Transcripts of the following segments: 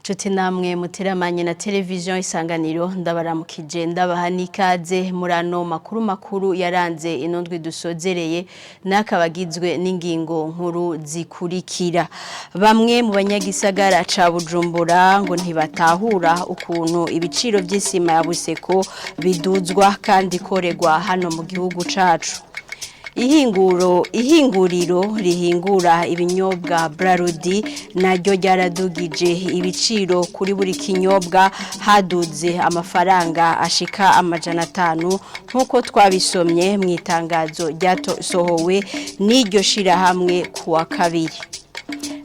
Nshuti namwe muteramanye na televiziyo Isanganiro, ndabaramukije, ndabaha n'ikaze muri ano makuru makuru yaranze ino ndwi dusozereye, n'akabagizwe n'ingingo nkuru zikurikira. Bamwe mu banyagisagara ca Bujumbura ngo ntibatahura ukuntu ibiciro vy'isima ya Buseko biduzwa kandi ikoregwa hano mu gihugu cacu. Ihinguriro rihingura ibinyobwa Brarudi naryo ryaradugije ibiciro kuri buri kinyobwa, haduze amafaranga ashika 500, nk'uko twabisomye mu itangazo ryasohowe n'iryo shirahamwe kuwa kabiri.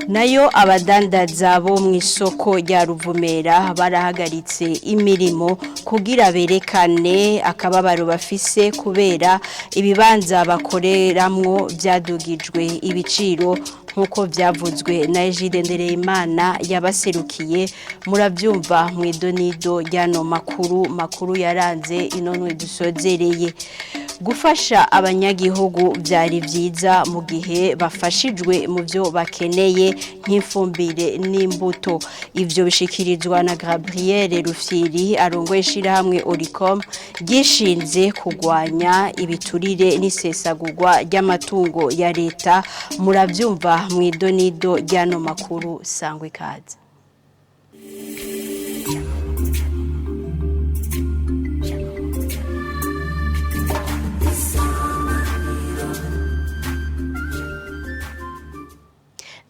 Nayo abadandaza bo mu isoko rya Ruvumera barahagaritse imirimo kugira berekane akababaro bafise kubera ibibanza bakoreramwo vyadugijwe ibiciro, nk'uko vyavuzwe na Egide Ndereyimana yabaserukiye. Muravyumva mw'idonido ry'ano makuru makuru yaranze ino ndwi dusozereye. Gufasha abanyagihugu vyari vyiza mu gihe bafashijwe mu vyo bakeneye nk'ifumbire n'imbuto. Ivyo bishikirizwa na Gabriel Rufyiri arongoye ishirahamwe Oricom ryishinze kurwanya ibiturire n'isesagurwa ry'amatungo ya leta. Muravyumva mw'idonido ry'ano makuru. Sangwe ikaze.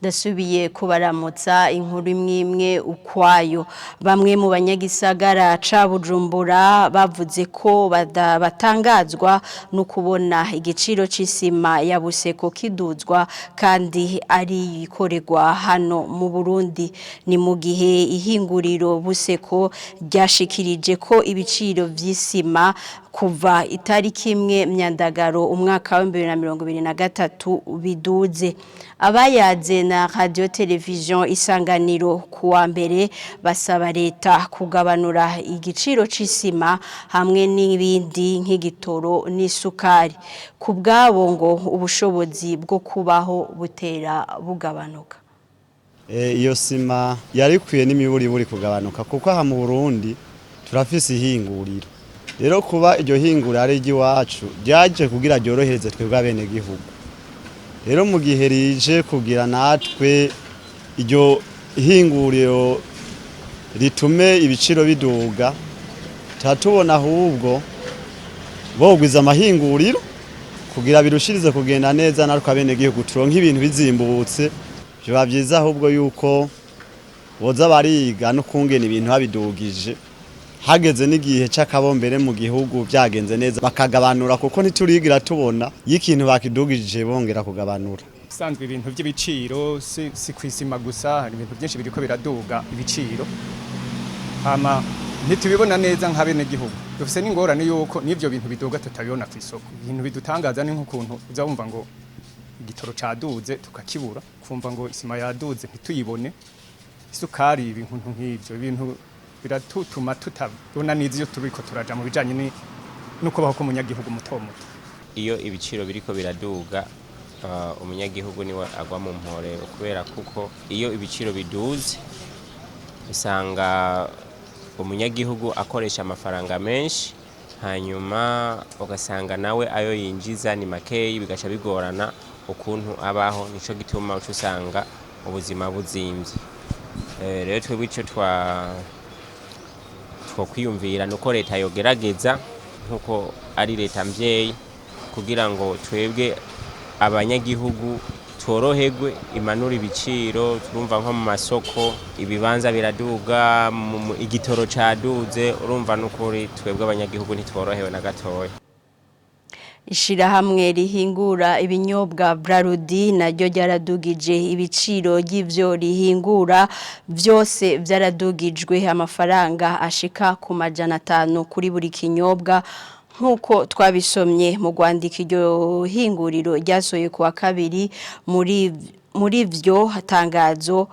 Ndasubiye kubaramutsa, inkuru imwe imwe ukwayo. Bamwe mu banyagisagara ca Bujumbura bavuze ko batangazwa no kubona igiciro c'isima ya Buseko kiduzwa kandi ari ikorerwa hano mu Burundi. Ni mu gihe ihinguriro Buseko ryashikirije ko ibiciro vy'isima kuva itariki 1 Myandagaro umwaka wa 2023 biduze. Abayaze na Radio Television Isanganiro kuwa mbere basaba leta kugabanura igiciro c'isima hamwe n'ibindi nk'igitoro n'isukari. Ku bwabo ngo ubushobozi bwo kubaho butera bugabanuka. Iyo sima yari ikwiye n'imiburiburi kugabanuka, kuko aha mu Burundi turafise ihinguriro. Rero kuba iryo hinguriro ari iry'iwacu, ryaje kugira ryorohereze twebwe abenegihugu. Rero mu gihe rije kugira natwe iryo hinguriro ritume ibiciro biduga, tuba ahubwo bogwiza amahinguriro kugira birushirize kugenda neza, natwe abenegihugu turonke ibintu bizimbutse. Biba byiza ahubwo yuko boza bariga no kungena ibintu babidugije, hageze n'igihe c'akabombere mu gihugu byagenze neza bakagabanura, kuko ntiturigira tubona iyo ikintu bakidugije bongera kugabanura. Usanzwe ibintu by'ibiciro si kwisima gusa, hari ibintu byinshi biriko biraduga ibiciro, hama ntitubibona neza nk'abenegihugu. Dufise n'ingorane yuko n'ivyo bintu biduga tutabibona kw'isoko. Ibintu bidutangaza ni nk'ukuntu uza wumva ngo igitoro caduze tukakibura, kumva ngo isima yaduze ntituyibone, isukari, ibintu nk'ivyo. Ibintu biratutuma tutabona neza iyo turiko turaja mu bijanye no kubaho k'umunyagihugu muto muto. Iyo ibiciro biriko biraduga, umunyagihugu niwe agwa mu mporero, kubera kuko iyo ibiciro biduze usanga umunyagihugu akoresha amafaranga menshi, hanyuma ugasanga nawe ayo yinjiza ni makeyi, bigaca bigorana ukuntu abaho. Nico gituma uca usanga ubuzima buzimvye. Rero twebwe ico twokwiyumvira nuko leta yogerageza, nkuko ari leta mvyeyi, kugira ngo twebwe abanyagihugu tworoherwe, imanura ibiciro. Turumva nko mu masoko ibibanza biraduga, igitoro caduze, urumva n'ukuri twebwe abanyagihugu ntitworohewe na gatoya. Ishirahamwe rihingura ibinyobwa Brarudi naryo ryaradugije ibiciro ry'ivyo rihingura. Vyose vyaradugijwe amafaranga ashika ku 500 kuri buri kinyobwa, nk'uko twabisomye mu rwandiko iryo hinguriro ryasohoye kuwa kabiri. Muri vyo tangazo,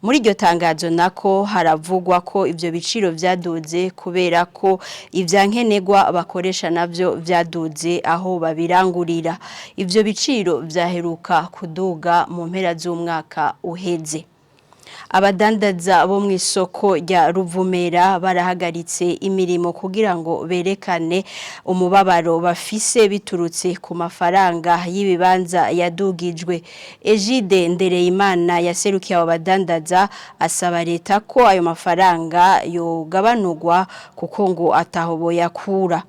muri iryo tangazo nako haravugwa ko ivyo biciro vyaduze kubera ko ivyankenerwa bakoresha navyo vyaduze aho babirangurira. Ivyo biciro vyaheruka kuduga mu mpera z'umwaka uheze. Abadandaza bo mu isoko rya Ruvumera barahagaritse imirimo kugira ngo berekane umubabaro bafise biturutse ku mafaranga y'ibibanza yadugijwe. Egide Ndereyimana yaserukiye abo badandaza asaba leta ko ayo mafaranga yogabanurwa kuko ngo ataho boyakura.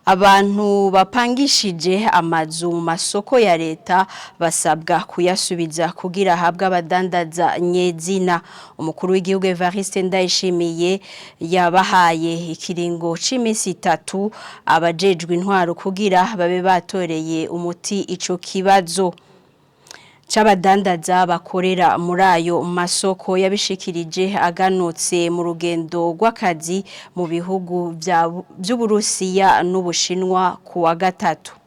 Abantu bapangishije amazu mu masoko ya leta basabwa kuyasubiza kugira ahabwe abadandaza nyezina. Umukuru w'igihugu Evariste Ndayishimiye yabahaye ikiringo c'iminsi 3 abajejwe intwaro kugira babe batoreye umuti ico kibazo c'abadandaza bakorera muri ayo masoko. Yabishikirije aganutse mu rugendo rw'akazi mu bihugu vy'Uburusiya n'Ubushinwa ku wa gatatu.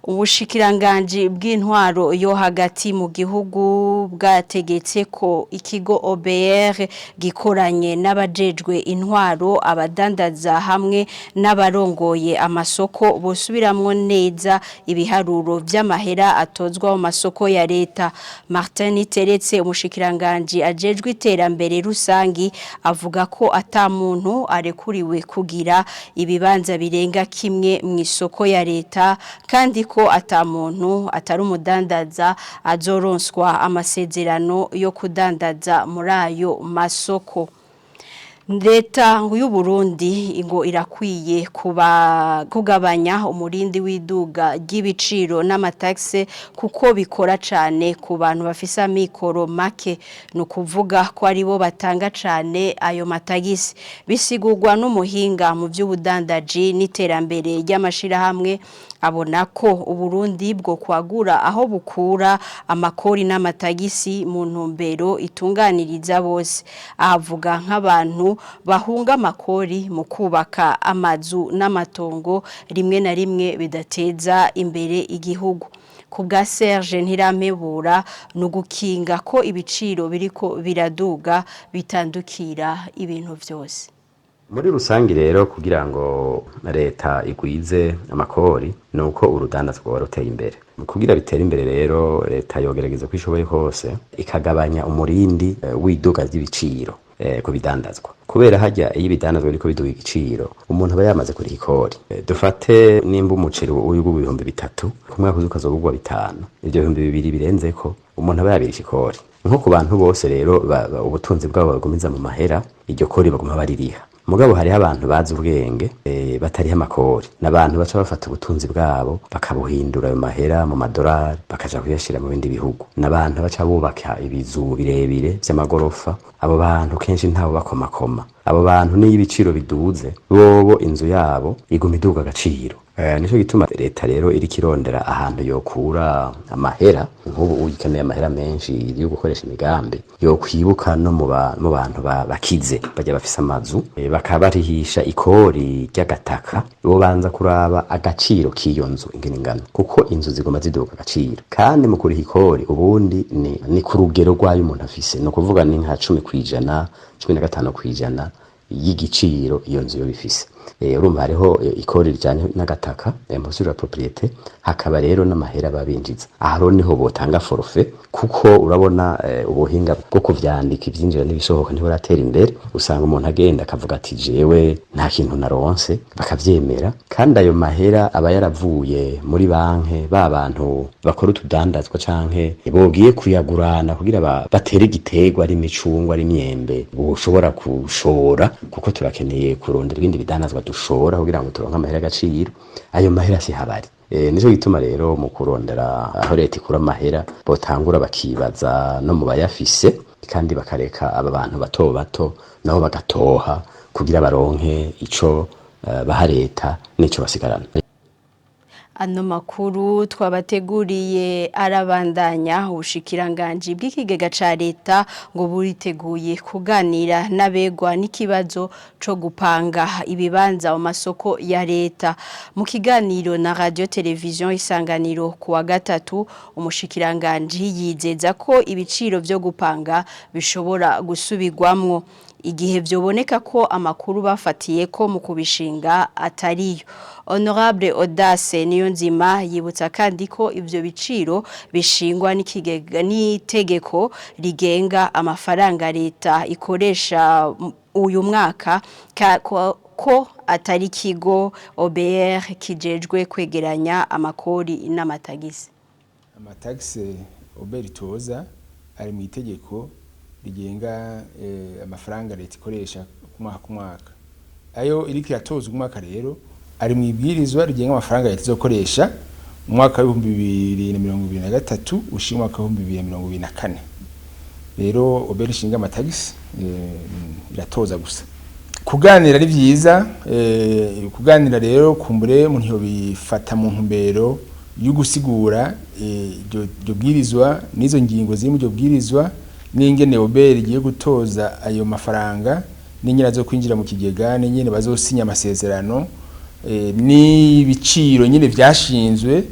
Ubushikiranganji bw'intwaro yo hagati mu gihugu bwategetse ko ikigo OBR gikoranye n'abajejwe intwaro, abadandaza hamwe n'abarongoye amasoko bosubiramwo neza ibiharuro vy'amahera atozwa mu masoko ya leta. Martin Teretse, umushikiranganji ajejwe iterambere rusangi, avuga ko ata muntu arekuriwe kugira ibibanza birenga kimwe mu isoko ya leta, kandi ko ata muntu atari umudandaza azoronswa amasezerano yo kudandaza muri ayo masoko. Leta y'u Burundi ngo irakwiye kugabanya umurindi w'iduga ry'ibiciro n'amataxe kuko bikora cane ku bantu bafise amikoro make, no kuvuga ko aribo batanga cane ayo matagisi. Bisigurwa n'umuhinga mu by'ubudandaji n'iterambere ry'amashirahamwe, abona ko Uburundi bwo kwagura aho bukura amakori n'amatagisi mu ntumbero itunganiriza bose. Avuga nk'abantu bahunga amakori mu kubaka amazu n'amatongo rimwe na rimwe bidateza imbere igihugu. Ku bwa Serge Ntirampebura, ni ugukinga ko ibiciro biriko biraduga bitandukira ibintu vyose. Muri rusangi rero, kugira ngo leta igwize amakori ni uko urudandazwa rwoba ruteye imbere. Kugira bitere imbere rero, leta yogerageza uko ishoboye kose ikagabanya umurindi w'iduga ry'ibiciro ku bidandazwa, kubera harya iyo ibidandazwa biriko biduga igiciro, umuntu aba yamaze kuriha ikori. Dufate nimba umuceri uri 3000, ku mwaka uza ukazobugwa 5000, ivyo 2000 birenzeko umuntu aba yabirisha ikori. Nko ku bantu bose rero ubutunzi bwabo bagumiza mu mahera, iryo kori baguma baririha. Mugabo hariho abantu bazi ubwenge batariha amakori, n'abantu baca bafata ubutunzi bwabo bakabuhindura ayo mahera mu madolari, bakaja kuyashira mu bindi bihugu, n'abantu baca bubaka ibizu birebire vy'amagorofa. Abo bantu kenshi ntabo bakomakoma. Abo bantu niyo ibiciro biduze, bobo inzu yabo iguma iduga agaciro. Nico gituma leta rero iriko irondera ahantu yokura amahera. Nk'ubu uyikeneye amahera menshi yo gukoresha imigambi, yokwibuka no mu bantu bakize bajya bafise amazu, bakabarihisha ikori ry'agataka. Bobanza kuraba agaciro k'iyo nzu ingene ingana, kuko inzu zigoma ziduga agaciro. Kandi mu kuriha ikori ubundi ni ku rugero rw'ayo umuntu afise, ni ukuvuga ni nka 10%, 15% y'igiciro iyo nzu yo bifise. Urumva hariho ikori rijanye n'agataka, impôt sur la propriété, hakaba rero n'amahera babinjiza. Aha rero niho botanga forfait, kuko urabona ubuhinga bwo kuvyandika ivyinjira n'ibisohoka ntiburatera imbere. Usanga umuntu agenda akavuga ati jewe nta kintu naronse, bakavyemera, kandi ayo mahera aba yaravuye muri banke. Ba bantu bakora utudandazwa canke bogiye kuyagurana kugira batere igiterwa, ari imicungwa, ari imyembe boshobora kushora, kuko turakeneye kurondera ibindi bidandazwa dushora kugira ngo turonke amahera y'agaciro. Ayo mahera si habari. Nico gituma rero mu kurondera aho leta ikura amahera, botangura bakibaza no mu bayafise, kandi bakareka aba bantu bato bato nabo bagatoha kugira baronke ico baha leta n'ico basigarana. Ano makuru twabateguriye arabandanya. Ubushikiranganji bw'ikigega ca leta ngo buriteguye kuganira n'abegwa n'ikibazo co gupanga ibibanza mu masoko ya leta. Mu kiganiro na Radio Television Isanganiro ku wa gatatu, umushikiranganji yizeza ko ibiciro vyo gupanga bishobora gusubirwamwo. Igihe vyoboneka ko amakuru bafatiye ko mu kubishinga atariyo. Honorable Audace Niyonzima yibutsa kandi ko ivyo biciro bishingwa n'ikigega n'itegeko rigenga amafaranga leta ikoresha uyu mwaka ko atari ikigo OBR kijejwe kwegeranya amakori n'amatagisi. Amatagisi OBR itoza ari mu itegeko rigenga amafaranga leta ikoresha ku mwaka ku mwaka. Ayo iriko iratoza umwaka rero ari mu ibwirizwa rigenga amafaranga leta izokoresha mu mwaka w'2023 ushika umwaka w'2024. Rero OBR ishinga amatagisi, iratoza gusa. Kuganira ari vyiza, kuganira rero kumbure umuntu yobifata mu ntumbero yo gusigura iryo bwirizwa n'izo ngingo ziri mu iryo bwirizwa, n'ingene OBR igiye gutoza ayo mafaranga, n'ingene azo kwinjira mu kigega, n'ingene bazosinya amasezerano, n'ibiciro nyine vyashinzwe.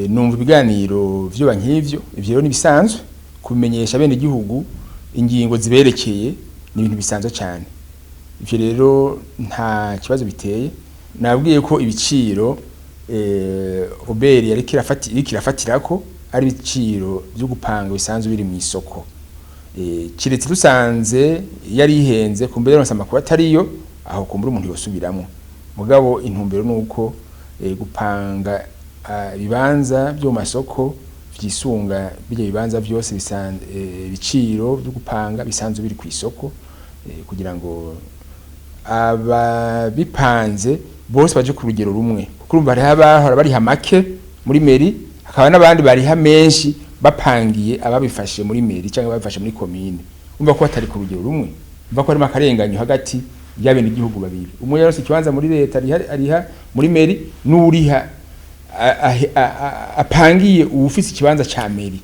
Numva ibiganiro vyoba nk'ivyo. Ivyo rero nibisanzwe, kumenyesha bene igihugu ingingo ziberekeye ni ibintu bisanzwe cyane. Ivyo rero nta kibazo biteye. Nabwiye ko ibiciro OBR yariko irafatirako ari ibiciro vyo gupanga bisanzwe biri mu isoko, kiretse dusanze yari ihenze, kumbere yaronse amakuru atariyo, aho kumbura umuntu yosubiramwo. Mugabo intumbero nuko gupanga ibibanza byo mu masoko vyisunga bijya bibanza byose, ibiciro byo gupanga bisanzwe biri ku isoko, kugira ngo ababipanze bose baje ku rugero rumwe, kuko urumva hariho abahora bariha make muri mairie, hakaba n'abandi bariha menshi bapangiye ababifashe muri mairie cyangwa ababifashe muri komine. Umva ko batari ku rugero rumwe, umva ko harimo akarenganyo hagati y'abenegihugu babiri: umwe yaronse ikibanza muri leta ariha muri mairie, n'uriha apangiye uwufise ikibanza ca mairie.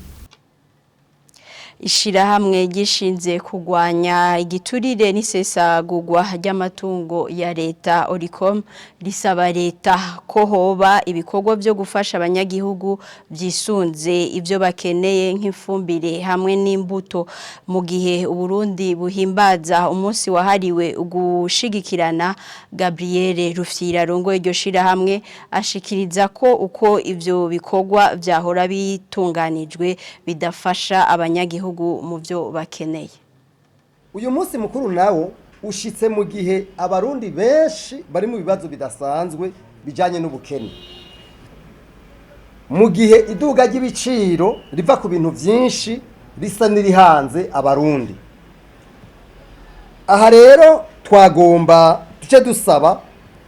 Ishirahamwe gishinze kugwanya igiturire n'isesagurwa ry'amatungo ya leta, Oricom, risaba leta ko hoba ibikorwa byo gufasha abanyagihugu byisunze ibyo bakeneye, nk'ifumbire hamwe n'imbuto. Mu gihe Uburundi buhimbaza umunsi wahariwe ugushigikirana, Gabriele Rufyira rongo iryo shirahamwe ashikiriza ko uko ivyo bikorwa vyahora bitunganijwe bidafasha abanyagihugu mu byo bakeneye. Uyu munsi mukuru nawo ushitse mu gihe Abarundi benshi bari mu bibazo bidasanzwe bijanye n'ubukene, mu gihe iduga ry'ibiciro riva ku bintu byinshi risa n'irihanze Abarundi. Aha rero twagomba duce dusaba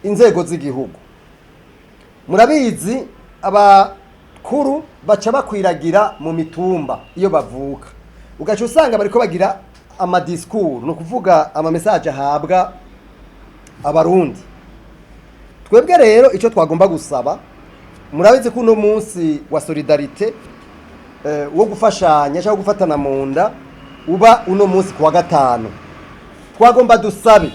inzego z'igihugu. Murabizi, abakuru baca bakwiragira mu mitumba iyo bavuka, ugaca usanga bariko bagira amadiscours, ni ukuvuga amamessage ahabwa Abarundi. Twebwe rero icyo twagomba gusaba, murabizi ko uno munsi wa solidarité, wo gufashanya cyangwa gufatana mu nda, uba uno munsi kuwa gatanu. Twagomba dusabe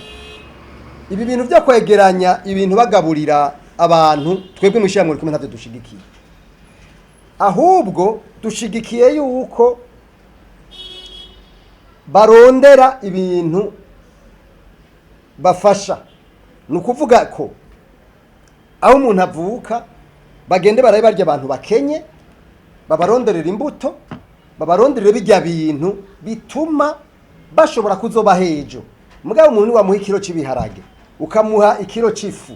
ibi bintu byo kwegeranya ibintu bagaburira abantu, twebwe mu ishyirahamwe rikomeye ntabyo dushigikiye. Ahubwo dushigikiye yuko barondera ibintu bafasha, ni ukuvuga ko aho umuntu avuka bagende barabe barya abantu bakenye, babaronderera imbuto, babaronderera bijya bintu bituma bashobora kuzoba hejo. Mugabo umuntu wamuha ikiro c'ibiharage, ukamuha ikiro c'ifu,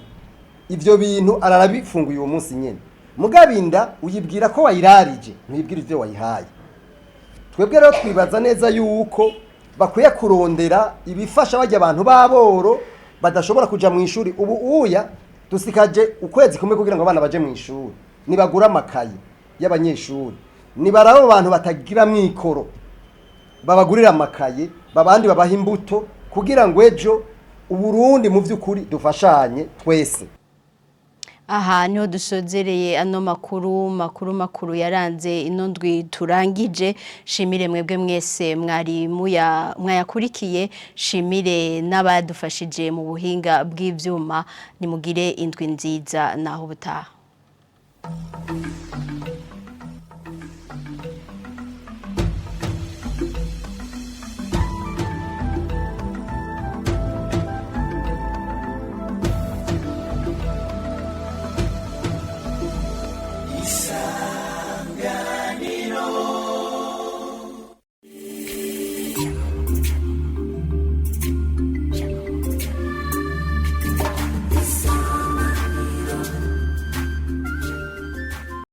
ivyo bintu ararabifunguye uwo munsi nyene. Mugabo inda uyibwira ko wayirarije, ntuyibwira ivyo wayihaye. Twebwe rero twibaza neza yuko bakwiye kurondera ibifasha bajya abantu b'aboro badashobora kuja mu ishuri. Ubu uya dusikaje ukwezi kumwe kugira ngo abana baje mu ishuri. Nibagura amakayi y'abanyeshuri, nibaraba abantu batagira mikoro babagurira amakaye, babandi babaha imbuto, kugira ngo ejo Uburundi mu by'ukuri dufashanye twese. Aha niho dusozereye ano makuru makuru makuru yaranze ino ndwi turangije. Shimire mwebwe mwese mwari mwayakurikiye, shimire n'abadufashije mu buhinga bw'ivyuma. Nimugire indwi nziza, naho butaha.